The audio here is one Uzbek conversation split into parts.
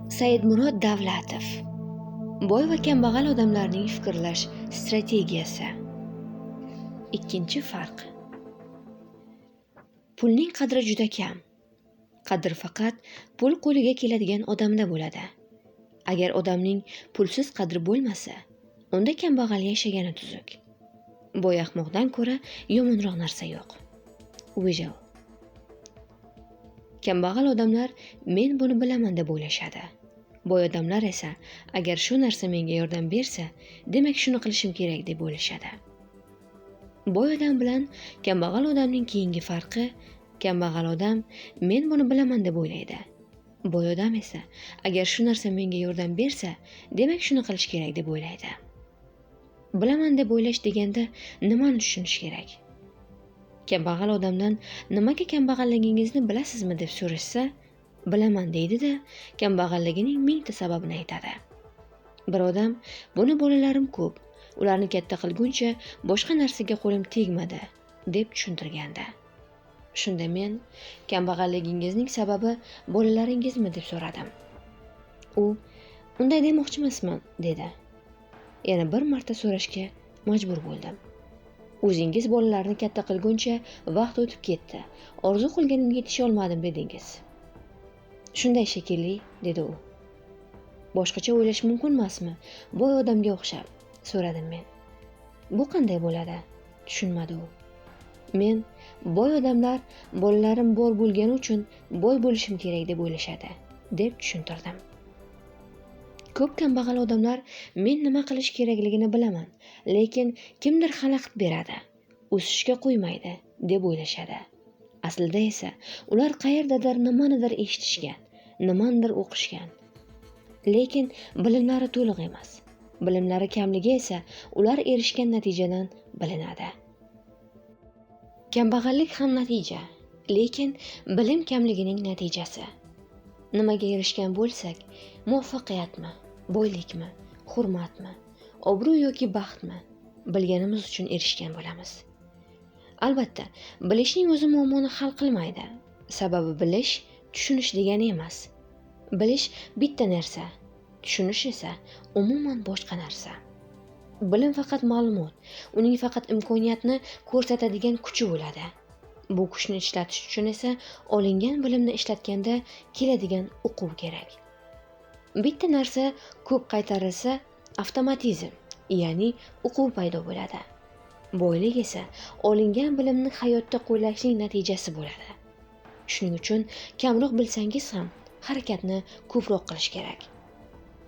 Saidmurod Davlatov. Boy va kambag'al odamlarning fikrlash strategiyasi. Ikkinchi farq. Pulning qadri juda kam. Qadr faqat pul qo'liga keladigan odamda bo'ladi. Agar odamning pulsiz qadri bo'lmasa, unda kambag'al yashagani tuzuk. Boy ahmoqdan ko'ra yomonroq narsa yo'q. Vijil. Kambag'al odamlar men buni bilaman deb o'ylashadi. Boy odamlar esa agar shu narsa menga yordam bersa, demak shuni qilishim kerak deb o'ylashadi. Boy odam bilan kambag'al odamning keyingi farqi, kambag'al odam men buni bilaman deb o'ylaydi. Boy odam esa agar shu narsa menga yordam bersa, demak shuni qilish kerak deb o'ylaydi. Bilaman deb o'ylash deganda nimani tushunish kerak? Kambag'al odamdan nimaga kambag'alligingizni bilasizmi deb so'rashsa, bilaman deydi-da, kambag'alligining mingta sababini aytadi. Bir odam buni bolalarim ko'p, ularni katta qilguncha boshqa narsaga qo'lim tegmadi deb tushuntirgandi. Shunda men kambag'alligingizning sababi bolalaringizmi deb so'radim. U unday demoqchi emasman dedi. Yana bir marta so'rashga majbur bo'ldim. O'zingiz bolalarni katta qilguncha vaqt o'tib ketdi. Orzu qilganimga yetisha olmadim dedingiz. Shunday shekilli, dedi u. Boshqacha o'ylash mumkin emasmi? Boy odamga o'xshab, so'radim men. Bu qanday bo'ladi? Tushunmadi u. Men boy odamlar bolalarim bor bo'lgani uchun boy bo'lishim kerak deb o'ylashadi, deb tushuntirdim. Ko'p kambag'al odamlar men nima qilish kerakligini bilaman, lekin kimdir xalaqit beradi, o'sishga qo'ymaydi deb o'ylashadi. Aslida esa ular qayerdadir nimanidir eshitishgan, nimanidir o'qishgan. Lekin bilimlari to'liq emas. Bilimlari kamligi esa ular erishgan natijadan bilinadi. Kambag'allik ham natija, lekin bilim kamligining natijasi. Nimaga erishgan bo'lsak, muvaffaqiyatmi, boylikmi, hurmatmi, obro' yoki baxtmi, bilganimiz uchun erishgan bo'lamiz. Albatta, bilishning o'zi muammoni hal qilmaydi. Sababi bilish tushunish degani emas. Bilish bitta narsa, tushunish esa umuman boshqa narsa. Bilim faqat ma'lumot, uning faqat imkoniyatni ko'rsatadigan kuchi bo'ladi. Bu kuchni ishlatish uchun esa olingan bilimni ishlatganda keladigan uquv kerak. Bitta narsa ko'p qaytarilsa, avtomatizm, ya'ni uquv paydo bo'ladi. Boylik esa olingan bilimni hayotda qo'llashning natijasi bo'ladi. Shuning uchun kamroq bilsangiz ham harakatni ko'proq qilish kerak.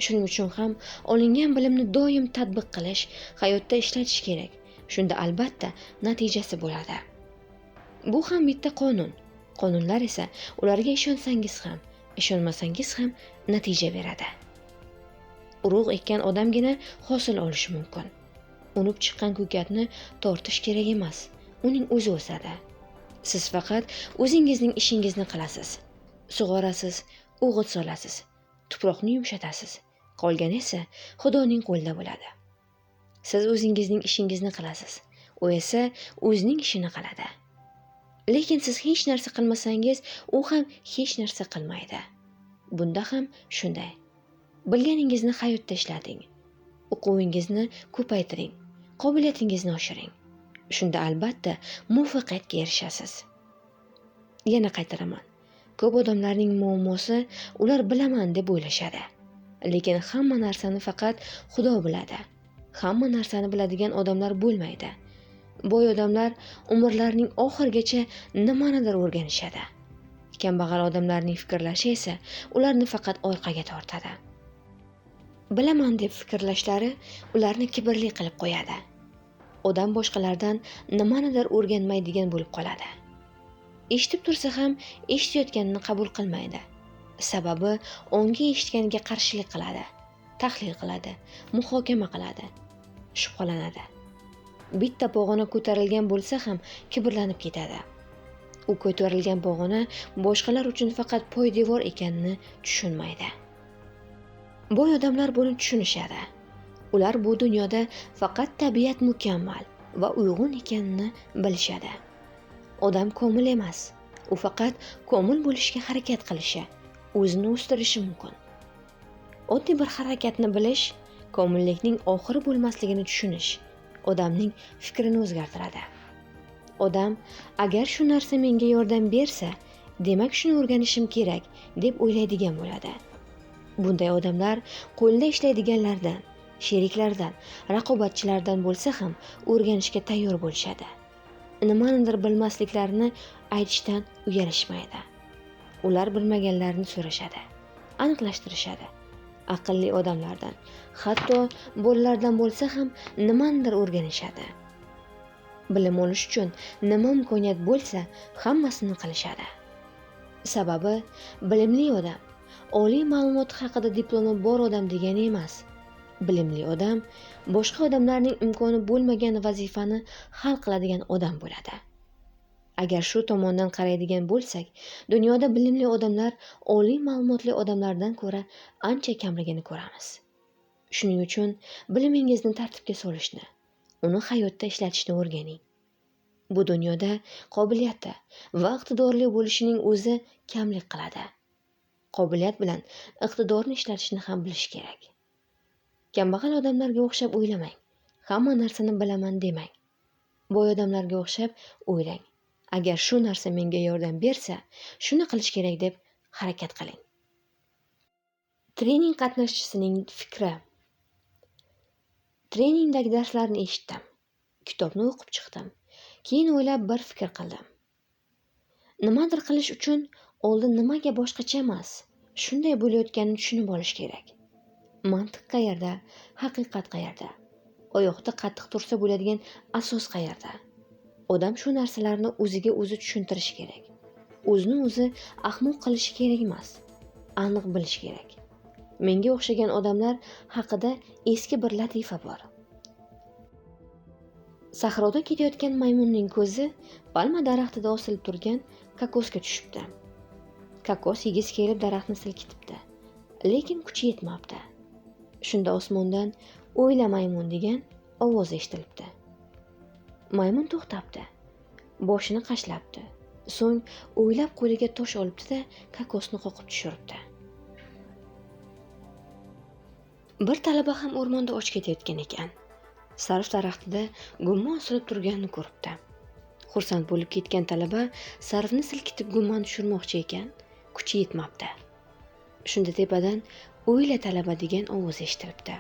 Shuning uchun ham olingan bilimni doim tatbiq qilish, hayotda ishlatish kerak. Shunda albatta natijasi bo'ladi. Bu ham bitta qonun. Qonunlar esa ularga ishonsangiz ham, ishonmasangiz ham natija beradi. Urug' ekkan odamgina hosil olishi mumkin. Unib chiqqan ko'katni tortish kerak emas, uning o'zi o'sadi. Siz faqat o'zingizning ishingizni qilasiz. Sug'orasiz, o'g'it solasiz, tuproqni yumshatasiz. Qolgani esa Xudoning qo'lida bo'ladi. Siz o'zingizning ishingizni qilasiz, u esa o'zining ishini qiladi. Lekin siz hech narsa qilmasangiz, u ham hech narsa qilmaydi. Bunda ham shunday. Bilganingizni hayotda ishlating. Uquvingizni ko'paytiring, qobiliyatingizni oshiring. Shunda albatta muvaffaqiyatga erishasiz. Yana qaytaraman. Ko'p odamlarning muammosi ular bilaman deb o'ylashadi. Lekin hamma narsani faqat Xudo biladi. Hamma narsani biladigan odamlar bo'lmaydi. Boy odamlar umrlarining oxirigacha nimanidir o'rganishadi. Kambag'al odamlarning fikrlashi esa ularni faqat orqaga tortadi. Bilaman deb fikrlashlari ularni kibrli qilib qo'yadi. Odam boshqalardan nimanidir o'rganmaydigan bo'lib qoladi. Eshitib tursa ham eshitayotganini qabul qilmaydi. Sababi ongi eshitganiga qarshilik qiladi, tahlil qiladi, muhokama qiladi, shubhalanadi. Bitta pog'ona ko'tarilgan bo'lsa ham kibrlanib ketadi. U ko'tarilgan pog'ona boshqalar uchun faqat poydevor ekanini tushunmaydi. Boy odamlar buni tushunishadi. Ular bu dunyoda faqat tabiat mukammal va uyg'un ekanini bilishadi. Odam komil emas. U faqat komil bo'lishga harakat qilishi, o'zini o'stirishi mumkin. Oddiy bir harakatni bilish, komillikning oxiri bo'lmasligini tushunish odamning fikrini o'zgartiradi. Odam agar shu narsa menga yordam bersa, demak shuni o'rganishim kerak deb o'ylaydigan bo'ladi. Bunday odamlar qo'lda ishlaydiganlardan, sheriklardan, raqobatchilardan bo'lsa ham o'rganishga tayyor bo'lishadi. Nimanidir bilmasliklarini aytishdan uyalishmaydi. Ular bilmaganlarini so'rashadi, aniqlashtirishadi. Aqlli odamlardan, hatto bolalardan bo'lsa ham nimanidir o'rganishadi. Bilim olish uchun nima imkoniyat bo'lsa, hammasini qilishadi. Sababi, bilimli odam oliy ma'lumot haqida diplomi bor odam degani emas. Bilimli odam boshqa odamlarning imkoni bo'lmagan vazifani hal qiladigan odam bo'ladi. Agar shu tomondan qaraydigan bo'lsak, dunyoda bilimli odamlar oliy ma'lumotli odamlardan ko'ra ancha kamligini ko'ramiz. Shuning uchun bilimingizni tartibga solishni, uni hayotda ishlatishni o'rganing. Bu dunyoda qobiliyati va iqtidorli bo'lishining o'zi kamlik qiladi. Qobiliyat bilan iqtidorni ishlatishni ham bilish kerak. Kambag'al odamlarga o'xshab o'ylamang. Hamma narsani bilaman demang. Boy odamlarga o'xshab o'ylang. Agar shu narsa menga yordam bersa, shuni qilish kerak deb harakat qiling. Trening qatnashchisining fikri. Treningdagi darslarni eshitdim. Kitobni o'qib chiqdim. Keyin o'ylab bir fikr qildim. Nimadir qilish uchun oldin nimaga boshqacha emas, shunday bo'layotganini tushunib olish kerak. Mantiq qayerda, haqiqat qayerda? Oyoqda qattiq tursa bo'ladigan asos qayerda? Odam shu narsalarni o'ziga o'zi tushuntirishi kerak. O'zini o'zi ahmoq qilishi kerak emas, aniq bilish kerak. Menga o'xshagan odamlar haqida eski bir latifa bor. Sahroda ketayotgan maymunning ko'zi palma daraxtida osilib turgan kokosga tushibdi. Kokos yegisi kelib daraxtni silkitibdi, lekin kuchi yetmabdi. Shunda osmondan "O'yla maymun" degan ovoz eshitilibdi. Maymun to'xtabdi, boshini qashlabdi. So'ng o'ylab qo'liga tosh olibdi-da, kokosni qoqib tushiribdi. Bir talaba ham o'rmonda och ketayotgan ekan. Sarv daraxtida gumma osilib turganini ko'ribdi. Xursand bo'lib ketgan talaba sarvni silkitib gummani tushirmoqchi ekan, kuchi yetmabdi. Shunda tepadan "O'yla talaba" degan ovoz eshitilibdi.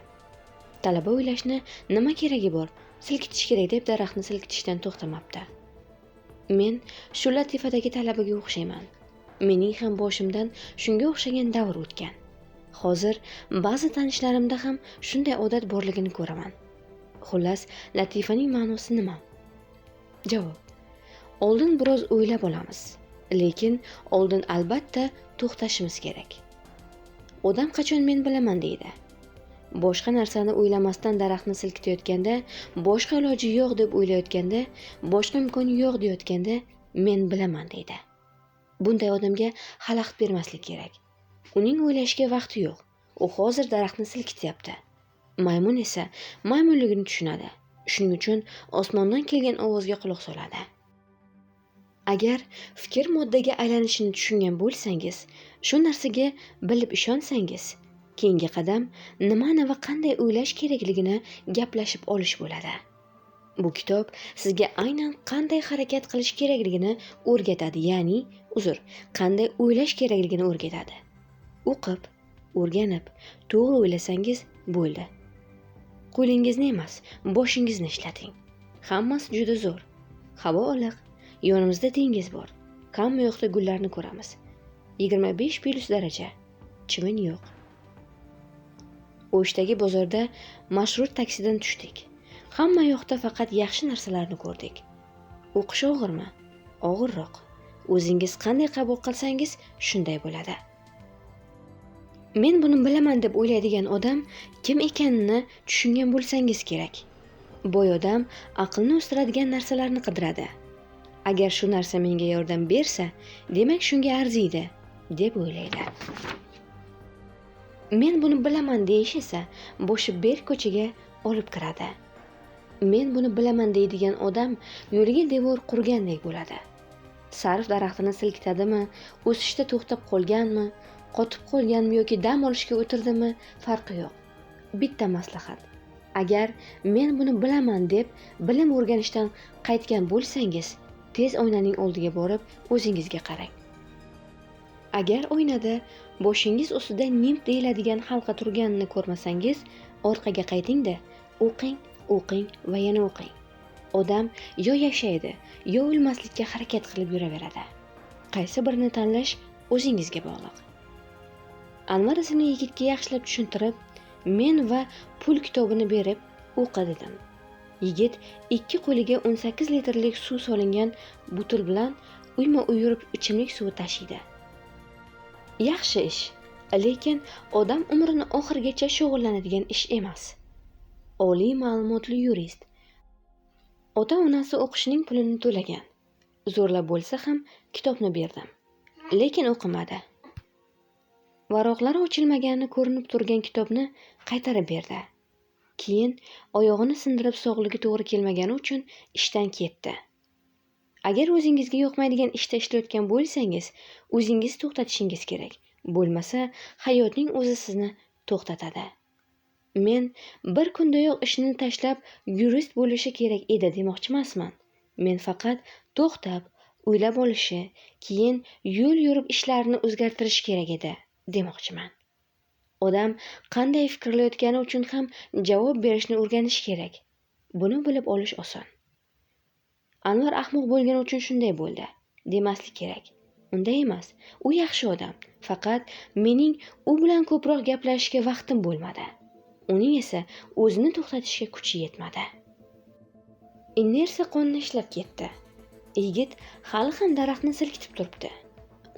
Talaba o'ylashni nima keragi bor, silkitish kerak deb daraxtni silkitishdan to'xtamabdi. Men shu latifadagi talabaga o'xshayman. Mening ham boshimdan shunga o'xshagan davr o'tgan. Hozir ba'zi tanishlarimda ham shunday odat borligini ko'raman. Xullas, latifaning ma'nosi nima? Javob: oldin biroz o'ylab olamiz, lekin oldin albatta to'xtashimiz kerak. Odam qachon men bilaman deydi. Boshqa narsani o'ylamasdan daraxtni silkitayotganda, boshqa iloji yo'q deb o'ylayotganda, boshqa imkon yo'q deyotganda men bilaman deydi. Bunday odamga xalaqit bermaslik kerak. Uning o'ylashga vaqti yo'q. U hozir daraxtni silkityapti. Maymun esa maymunligini tushunadi. Shuning uchun osmondan kelgan ovozga quloq soladi. Agar fikr moddaga aylanishini tushungan bo'lsangiz, shu narsaga bilib ishonsangiz, keyingi qadam nimani va qanday o'ylash kerakligini gaplashib olish bo'ladi. Bu kitob sizga aynan qanday harakat qilish kerakligini o'rgatadi, ya'ni qanday o'ylash kerakligini o'rgatadi. O'qib, o'rganib, to'g'ri o'ylasangiz bo'ldi. Qo'lingizni emas, boshingizni ishlating. Hammasi juda zo'r. Havo iliq, yonimizda dengiz bor. Hamma yoqda gullarni ko'ramiz. 25 plus daraja. Chivin yo'q. O'shdagi bozorda mashrut taksidan tushdik. Hamma yoqda faqat yaxshi narsalarni ko'rdik. O'qish og'irmi? Og'irroq. O'zingiz qanday qabul qilsangiz, shunday bo'ladi. Men buni bilaman deb o'ylaydigan odam kim ekanini tushungan bo'lsangiz kerak. Boy odam aqlni o'stiradigan narsalarni qidiradi. Agar shu narsa menga yordam bersa, demak shunga arziydi, deb o'ylaydi. Men buni bilaman deyish esa boshi berk ko'chaga olib kiradi. Men buni bilaman deydigan odam yo'liga devor qurgandek bo'ladi. Sarv daraxtini silkitadimi, o'sishda to'xtab qolganmi, qotib qolganmi yoki dam olishga o'tirdimi, farqi yo'q. Bitta maslahat. Agar men buni bilaman deb bilim o'rganishdan qaytgan bo'lsangiz, tez oynaning oldiga borib o'zingizga qarang. Agar oynada boshingiz ustida nimb deyiladigan halqa turganini ko'rmasangiz, orqaga qaytingda, o'qing, o'qing va yana o'qing. Odam yo yashaydi, yo o'lmaslikka harakat qilib yuraveradi. Qaysi birini tanlash o'zingizga bog'liq. Anvar ismli yigitga yaxshilab tushuntirib, men va pul kitobini berib o'qi dedim. Yigit ikki qo'liga 18 litrlik suv solingan butul bilan uyma-uy yurib ichimlik suvi tashiydi. Yaxshi ish, lekin odam umrini oxirigacha shug'ullanadigan ish emas. Oliy ma'lumotli yurist. Ota-onasi o'qishining pulini to'lagan. Zo'rlab bo'lsa ham kitobni berdim. Lekin o'qimadi. Varoqlari ochilmagani ko'rinib turgan kitobni qaytarib berdi. Keyin oyog'ini sindirib sog'ligi to'g'ri kelmagani uchun ishdan ketdi. Agar o'zingizga yoqmaydigan ishda ishlayotgan bo'lsangiz, o'zingiz to'xtatishingiz kerak. Bo'lmasa, hayotning o'zi sizni to'xtatadi. Men bir kundayoq ishini tashlab yurist bo'lishi kerak edi demoqchi emasman. Men faqat to'xtab, o'ylab olishi, keyin yo'l yurib ishlarini o'zgartirish kerak edi demoqchiman. Odam qanday fikrlayotgani uchun ham javob berishni o'rganish kerak. Buni bilib olish oson. Anvar ahmoq bo'lgani uchun shunday bo'ldi demaslik kerak. Unday emas. U yaxshi odam. Faqat mening u bilan ko'proq gaplashishga vaqtim bo'lmadi. Uning esa o'zini to'xtatishga kuchi yetmadi. Inersiya qonni ishlab ketdi. Yigit hali ham daraxtni silkitib turibdi.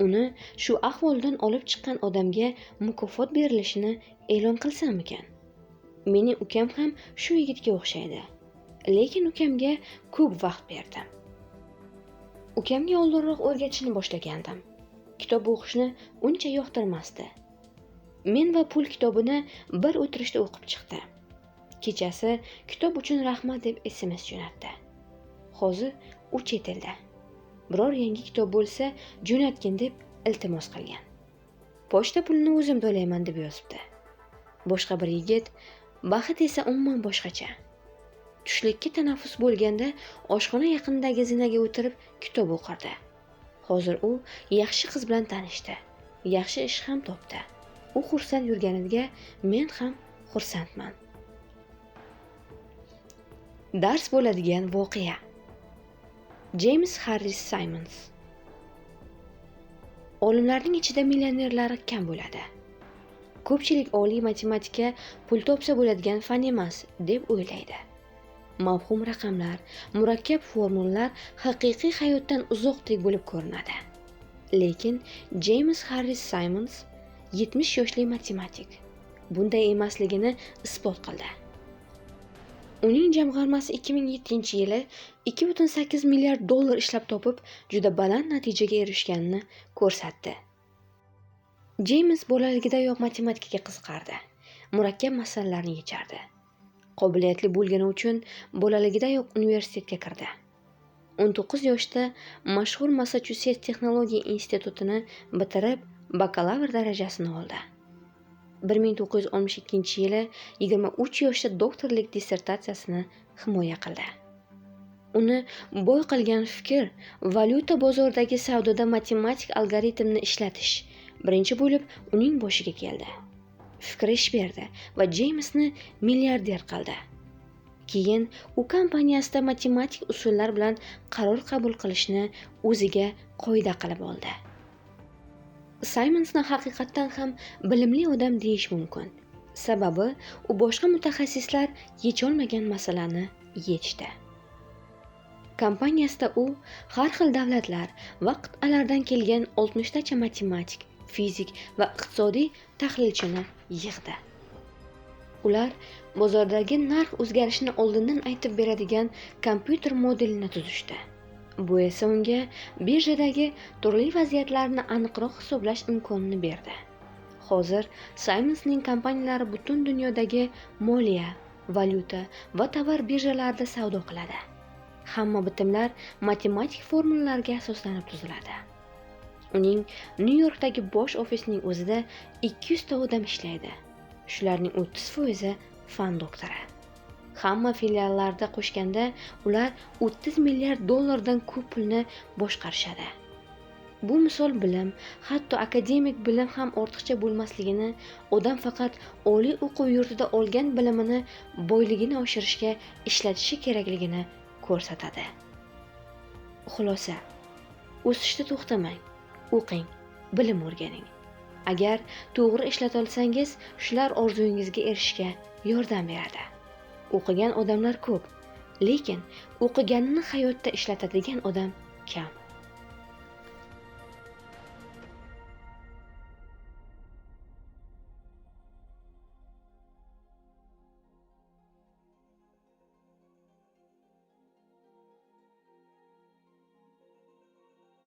Uni shu ahvoldan olib chiqqan odamga mukofot berilishini e'lon qilsamikan? Mening ukam ham shu yigitga o'xshaydi. Lekin ukamga ko'p vaqt berdim. Ukamga oldinroq o'rgatishni boshlagandim. Kitob o'qishni uncha yoqtirmasdi. Men va pul kitobini bir o'tirishda o'qib chiqdi. Kechasi kitob uchun rahmat deb SMS jo'natdi. Hozir u chet elda. Biror yangi kitob bo'lsa jo'natgin deb iltimos qilgan. Pochta pulini o'zim to'layman deb yozibdi. Boshqa bir yigit, baxt esa umuman boshqacha. Tushlikka tanaffus bo'lganda oshxona yaqinidagi zinaga o'tirib kitob o'qirdi. Hozir u yaxshi qiz bilan tanishdi. Yaxshi ish ham topdi. U xursand yurganiga men ham xursandman. Dars bo'ladigan voqea. James Harris Simons. Olimlarning ichida millionerlari kam bo'ladi. Ko'pchilik oliy matematika pul topsa bo'ladigan fan emas deb o'ylaydi. Mavhum raqamlar, murakkab formulalar haqiqiy hayotdan uzoqdek bo'lib ko'rinadi. Lekin James Harris Simons 70 yoshli matematik bunday emasligini isbot qildi. Uning jamg'armasi 2007-yili 2,8 milliard dollar ishlab topib, juda baland natijaga erishganini ko'rsatdi. James bolaligidayoq matematikaga qiziqardi, murakkab masalalarni yechardi. Qobiliyatli bo'lgani uchun bolaligidayoq universitetga kirdi. 19 yoshda mashhur Massachusets texnologiya institutini bitirib, bakalavr darajasini oldi. 1962-yili 23 yoshda doktorlik dissertatsiyasini himoya qildi. Uni boy qilgan fikr valyuta bozoridagi savdoda matematik algoritmni ishlatish birinchi bo'lib uning boshiga keldi. Fikri ish berdi va Jamesni milliarder qildi. Keyin u kompaniyasida matematik usullar bilan qaror qabul qilishni o'ziga qoida qilib oldi. Simonsni haqiqatdan ham bilimli odam deyish mumkin. Sababi u boshqa mutaxassislar yecholmagan masalani yechdi. Kompaniyasida u har xil davlatlar va qit'alardan kelgan 60 tacha matematik, fizik va iqtisodiy tahlilchini yig'di. Ular bozordagi narx o'zgarishini oldindan aytib beradigan kompyuter modelini tuzishdi. Bu esa unga birjadagi turli vaziyatlarni aniqroq hisoblash imkonini berdi. Hozir Simonsning kompaniyalari butun dunyodagi moliya, valyuta va tovar birjalarida savdo qiladi. Hamma bitimlar matematik formulalarga asoslanib tuziladi. Uning Nyu-Yorkdagi bosh ofisining o'zida 200 ta odam ishlaydi. Shularning 30% fan doktori. Hamma filiallarda qo'shganda ular 30 milliard dollardan ko'p pulni boshqarishadi. Bu misol bilim, hatto akademik bilim ham ortiqcha bo'lmasligini, odam faqat oliy o'quv yurtida olgan bilimini boyligini oshirishga ishlatishi kerakligini ko'rsatadi. Xulosa: o'sishda to'xtamang, o'qing, bilim o'rganing. Agar to'g'ri ishlata olsangiz, shular orzuyingizga erishishga yordam beradi. O'qigan odamlar ko'p, lekin o'qiganini hayotda ishlatadigan odam kam.